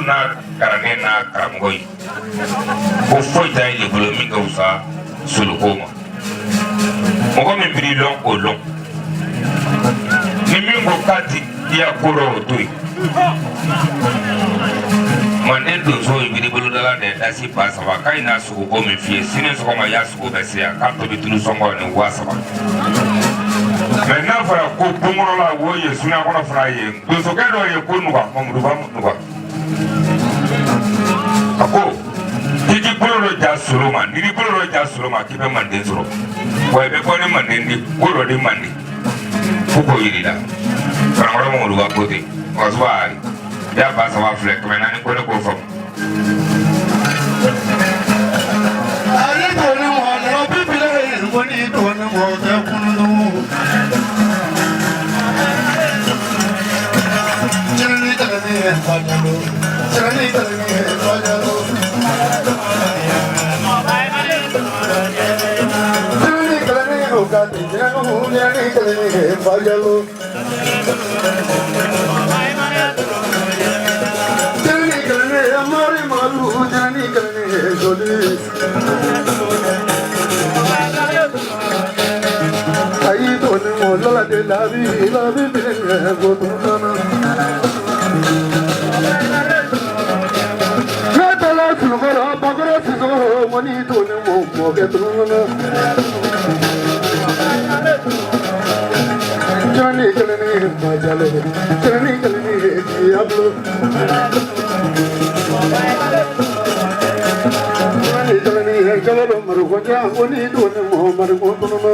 n'a kalanden n'a karamɔgɔ ye ko foyi t'a ye bolo min ka fisa soloko ma. Mɔgɔ min b'i lɔn o lɔn, ni min ko k'a ti i ya ko dɔn o to yen. Manden donso ye biri bolodala de dasi 3000 k'a ye n'a sogoko min f'i ye sini sɔgɔma i y'a sogo bɛ se yan k'a tobi tulu sɔngɔ ni 3000. Mɛ n'a fɔra ko bonkɔrɔla wo ye sunya kɔnɔ fana ye donsokɛ dɔ ye ko nuga Mamuduba nuga a ko k'i k'i bolo dɔ ja solo ma, n'i bolo dɔ ja solo ma k'i bɛ manden sɔrɔ, wa i bɛ bɔ ni manden di ko dɔ di manden fo k'o yir'i la. Karamɔgɔ Mamuduba ko ten wasuba i y'a 3000 filɛ 400 ko ne k'o faamu. Ale dɔɔnin mɔgɔ bi bila yen ko ni dɔɔnin mɔgɔ tɛ kunun. Jirani kalani fajalo, jirani kalani fajalo. Jirani kalani okati, jirani jirani kalani fajalo. Jirani kalani amari malu, jirani kalani joli. Ayi dɔɔnin mɔgɔ lala de labi labi bilen ko tunana. Ne taara sunɔgɔ bakɔrɔ sunɔgɔ mɔni dɔɔnin mɔgɔ mɔkɛ tunana. Jirani kalani majale, jirani kalani diablo. Jirani kalani jabalo marukonja mɔni dɔɔnin mɔgɔ mariko tunana.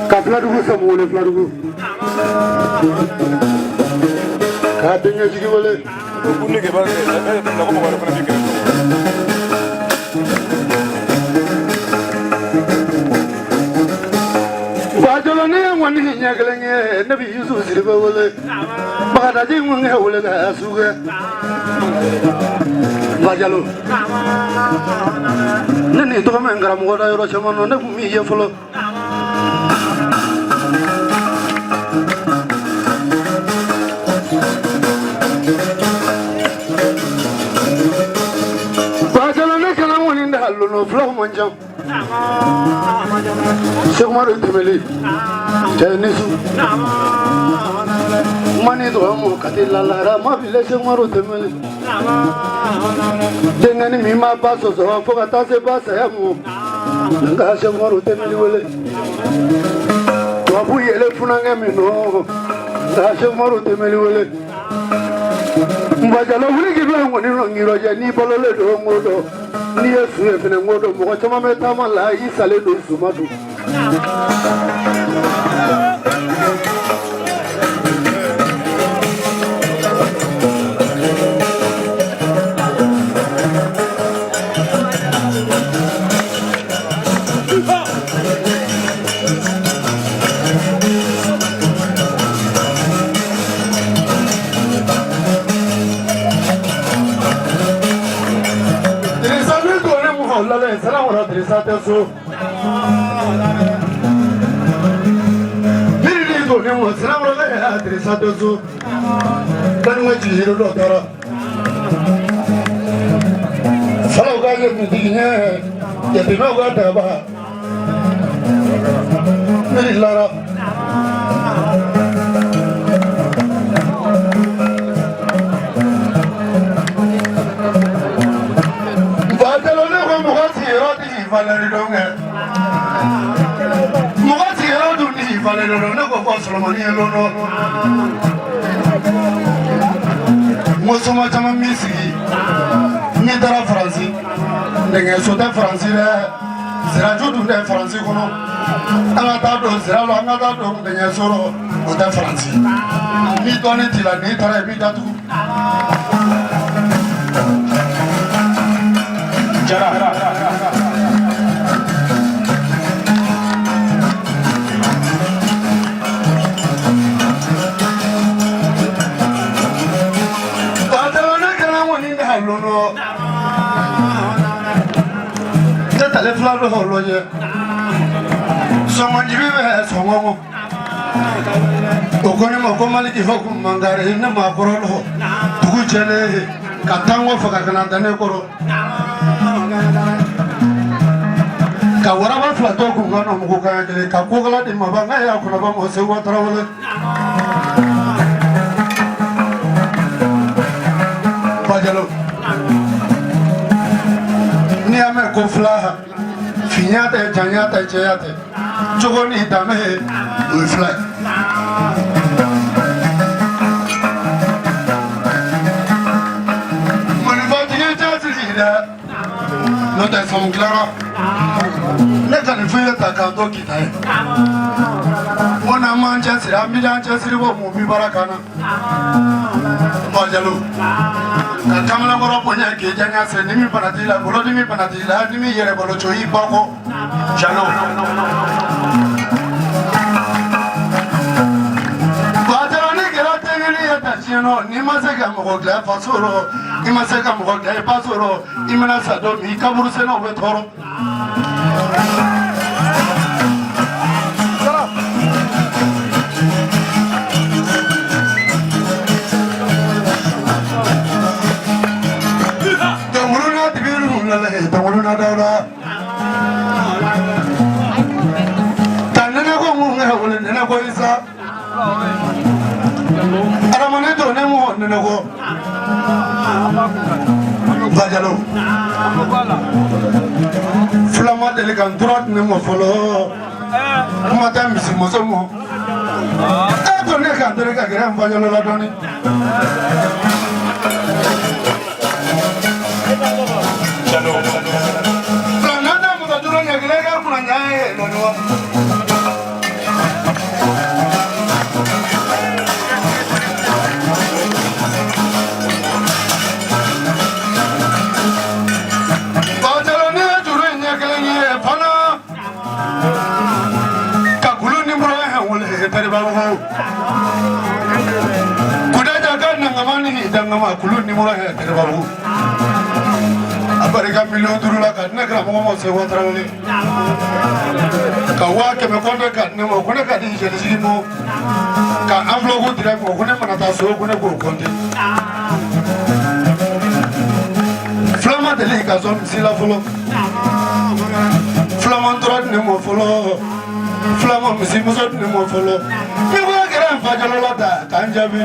Ka filadugu samu wele filadugu k'a denkɛ jigi wele. Bajalo ne ye ŋɔni ɲɛ kelen ye ne bɛ Yusufu Sidibe wele Bagadaji ŋɔŋɛ wele ka sugɛ Bajalo ne ni tɔgɔ mɛn karamɔgɔ da yɔrɔ caman na ne kun m'i ye fɔlɔ. Bajalo ne kana ŋɔni da lono fulaw man ca. Seku Umaru Tɛmɛli cɛ ni su mani dɔgɔ mɔ kati lalara ma bile Seku Umaru Tɛmɛli denkɛni min ma ba sɔsɔ fo ka taa se ba saya mɔ n ka Seku Umaru Tɛmɛli wele tubabu yɛlɛ funankɛ min nɔ n ka Seku Umaru Tɛmɛli wele. Bajalo wuli k'i bila ŋɔni nɔ ŋirɔjɛ n'i balolen don n ko dɔn n'i ye su ye fɛnɛ n ko dɔn mɔgɔ caman bɛ taama la i salen don su ma dun. Dirisa ni dɔɔnin mɔgɔ lalen sanankɔrɔ Dirisa tɛ so. Biri ni dɔɔnin mɔgɔ sanankɔrɔ bɛ Dirisa tɛ so. Kanu ka jigin dɔ taara. Falaw ka ye kuntigi ɲɛ jateminɛw ka daba. Biri lara. Bajalo ne ko mɔgɔ sigiyɔrɔ ti falɛri dɔn kɛ. Mɔgɔ sigiyɔrɔ dun ti falɛri dɔn ne ko fɔ Solomani ye lon dɔ. N ko soma caman b'i sigi n'i taara Faransi nɛgɛso tɛ Faransi dɛ siraju dun tɛ Faransi kɔnɔ an ka taa don sira la an ka taa don nɛgɛso rɔ o tɛ Faransi ni dɔnni t'i la n'i taara i b'i datugu. Jara. Batara ne kɛra ŋɔni da lɔnɔ ne tale fila dɔ lɔjɛ sɔngɔnjibi bɛ sɔngɔngɔ o ko ne ma ko maliki fɔ kun mankari ne ma kɔrɔ dɔ dugu jɛlen ka tango faga ka na da ne kɔrɔ ka waraba fila to kun ka nɔ mugu kan kelen ka kokala di maba n ka y'a kɔnɔba mɔ segu tarawele Bajalo n'i y'a mɛn ko fila finya tɛ janya tɛ cɛya tɛ cogo ni danbe o ye fila ye. Mɔnifɔtigi cɛsiri dɛ n'o tɛ sɔmu tilara ne ka nin fɛn ta k'an to kita ye n ko n'an m'an cɛsiri an bɛ an cɛsiri bɔ mun bi baara kan na Bajalo ka kamalenkɔrɔ bonya k'i janya se ni min bana t'i la bolodimi bana t'i la ni min yɛrɛ balo co i ba kɔ Jalo. Bajalo ni kɛra tengeli ye ta tiɲɛ nɔ n'i ma se ka mɔgɔ dilan faso rɔ i ma se ka mɔgɔ dilan i baso rɔ i mana sa don min i kaburu sennaw bɛ tɔɔrɔ. Dɔnkulu na dibiru lale dɔnkulu na dawuda. Ka nɛnɛ ko mun kɛ wele nɛnɛ ko isa. Adamaden to ne mu nɛnɛ ko. Bajalo. Fila ma deli ka n tura di ne ma fɔlɔ. Kuma tɛ misimuso ma. E to ne ka n tere ka gɛrɛ n bajalo la dɔɔni. Jalo. Filanan tɛ muso duuru ɲɛ kelen kɛ kunna ɲɛ ye lɔni wa. Bajalo ne ye juru in ɲɛ kelen ye fana. Ka kulu ni bolo wele teribabugu. Kudaja ka nangama ni dangama kulu ni bolo teribabugu. A barika 5 miliyɔn la ka di ne karamɔgɔ ma Segu Tarawele. Ka 500,000 kɔnte ka di ne ma ko ne ka di jelisigi ma. Ka enveloppe di ne ma ko ne mana taa so ko ne k'o kɔnte. Fila ma deli ka sɔn misi la fɔlɔ. Fila ma tora di ne ma fɔlɔ. Fila ma misimuso di ne ma fɔlɔ. Ni ko kɛra n fa jalo la ta k'an jaabi.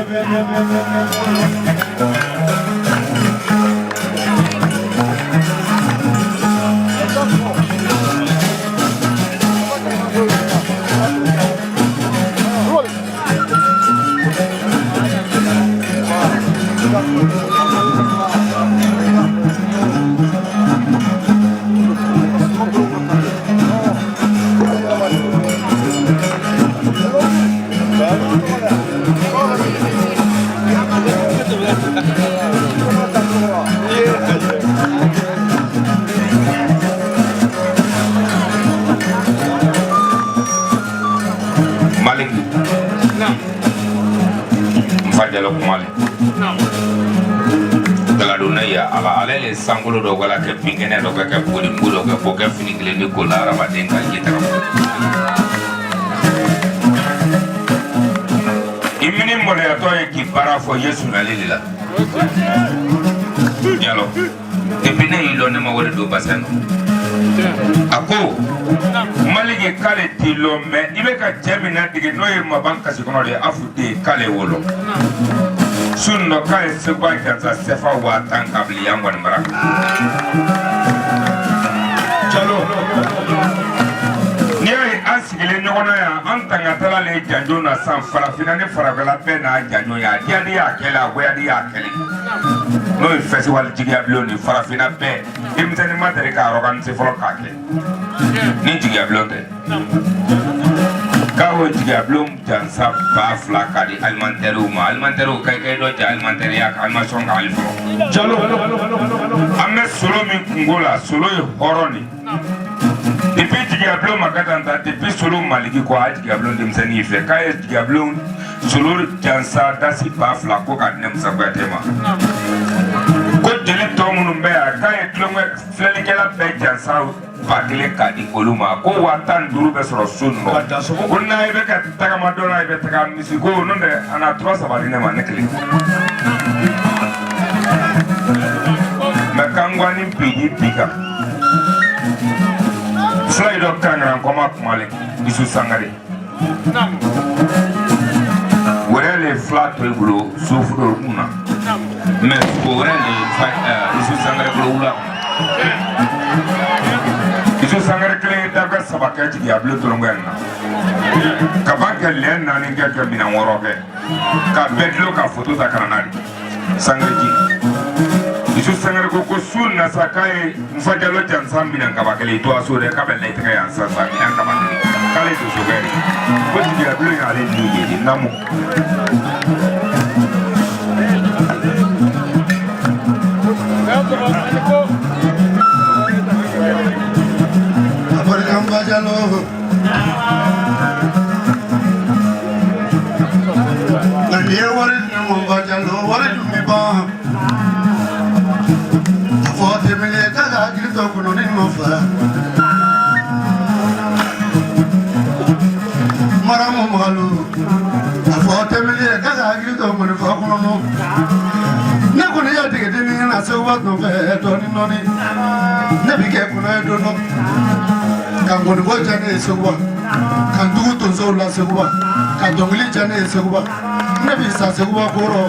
Maliki. N fa jalo kumale. Galadonna ya ala ale le sankolo dɔ kala kɛ binkɛnɛ dɔ kɛ kɛ bolimugu dɔ kɛ k'o kɛ fini kelen ni ko la hadamaden ka ji taga. I mini maloyatɔ ye k'i baara fɔ Yesu nali de la. Yalɔ depuis ne y'i lɔn ne ma wari don basɛn na. A ko Maliki k'ale t'i lɔn mɛ i bɛ ka cɛ min ladege n'o ye Maban kasi kɔnɔ de ye afu den k'ale wolo. Su nɔ k'a ye seba jansa sɛfa 10,000 kabili yan kɔni mara. Jalo n'i y'a ye an sigilen ɲɔgɔn na yan an tangatala le janjo na san farafinna ni farafɛla bɛɛ n'a janjo ye, a diyadi y'a kɛlɛ, a goyadi y'a kɛlɛ, n'o ye festival jigiya bulon ni farafinna bɛɛ denmisɛnnin ma deli k'a organiser fɔlɔ k'a kɛ ni jigiya bulon tɛ. K'a o jigiya bulon jansa 2000 k'a di alimantɛriw ma, alimantɛriw ka i dɔ ja alimantɛriya kan, animation kan hali fɔlɔ. Jalo. An bɛ solo min kungo la, solo ye hɔrɔn de. Depuis jigiya bulon ma ka ta, depuis solo maliki ko a jigiya bulon denmisɛnnin fɛ k'a ye jigiya bulon solo jansa dasi 2000 ko k'a di ne Musa Kuyate ma, ko jeli tɔ minnu bɛ yan k'a ye tulonkɛ filɛlikɛla bɛɛ jansa 1000 k'a di olu ma, ko 15,000 bɛ sɔrɔ so ninnu, ko n'a bɛ ka tagama dɔn n'a bɛ taga misi ko n'o tɛ a na tura saba di ne ma ne kelen. Mɛ kangwani biji bi kan fila yi dɔ kankaran kɔma kumale Isu Sangare wɛrɛ le fila to i bolo soforo kun na, mɛ o wɛrɛ le fa Isu Sangare bolo wula kɔnɔ. Isu Sangare kelen ye dakɛ saba kɛ jigiya bulon tolonkɛ in na ka ban kɛ lɛ naani kɛ kɛ minɛn wɔɔrɔ kɛ ka bɛɛ dulon ka foto ta ka na n'a di Sangare ji. Isu Sangare ko ko su na sa k'a ye Musa Jalo jansa minɛn kaba kelen to a so dɛ, k'a bɛ la i tɛgɛ yan sisan sisan minɛn kaba kelen k'ale dosokɛ de ko jigiya bulon y'ale ni ye de namu. Abarika Nfa Jalo. Nka n'i ye wari di ne ma Nfa Jalo, wari dun bɛ ban. A fɔ Tɛmɛnɛ k'a ka hakili to kɔnɔni nɔfɛ. Maramu Magalu. A fɔ Tɛmɛnɛ k'a ka hakili to mɔnifa kɔnɔ. Ne kɔni y'a dege denmisɛnnin na Seguba nɔfɛ dɔɔni dɔɔni. Ne bi kɛ kɔnɔ ye don dɔ. Ka nkɔnifɔ diya ne ye Seguba. Ka n tugu tonsow la Seguba. Ka dɔnkili diya ne ye Seguba. Ne bi sa Seguba kɔrɔ.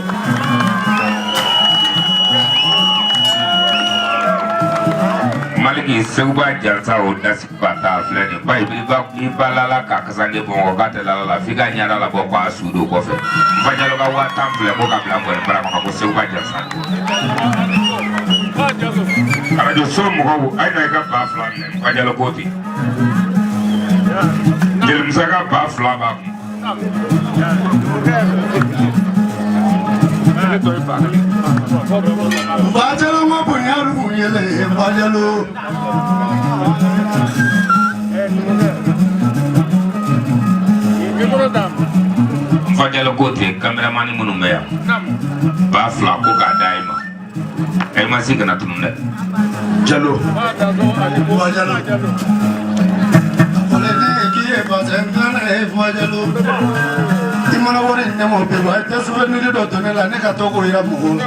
Maliki Seguba jansa o dasi ba ta filɛ nin ba i ba lala ka kasange bamakɔ k'a tɛ lala la f'i ka ɲɛda labɔ k'a su don kɔfɛ. Nfa Jalo ka 10,000 filɛ ko ka bila nkɔni bara kɔnɔ ko Seguba jansa. Arajo so mɔgɔw a ye na i ka 2000 minɛ Nfa Jalo ko ten. Jeli Musa ka 2000 b'a kun. Nfa Jalo ma bonya dun yɛlɛ Nfa Jalo. Nfa Jalo ko ten kameramani minnu bɛ yan 2000 ko k'a d'a ma e ma se kana tunun dɛ. Jalo. Nfa Jalo. A fɔlen ne ye k'i ye bazɛn dilanna ye Nfa Jalo. I mana wari di ne ma o bɛɛ bɔ, i tɛ souvenir dɔ to ne la ne ka to k'o yira mɔgɔw la.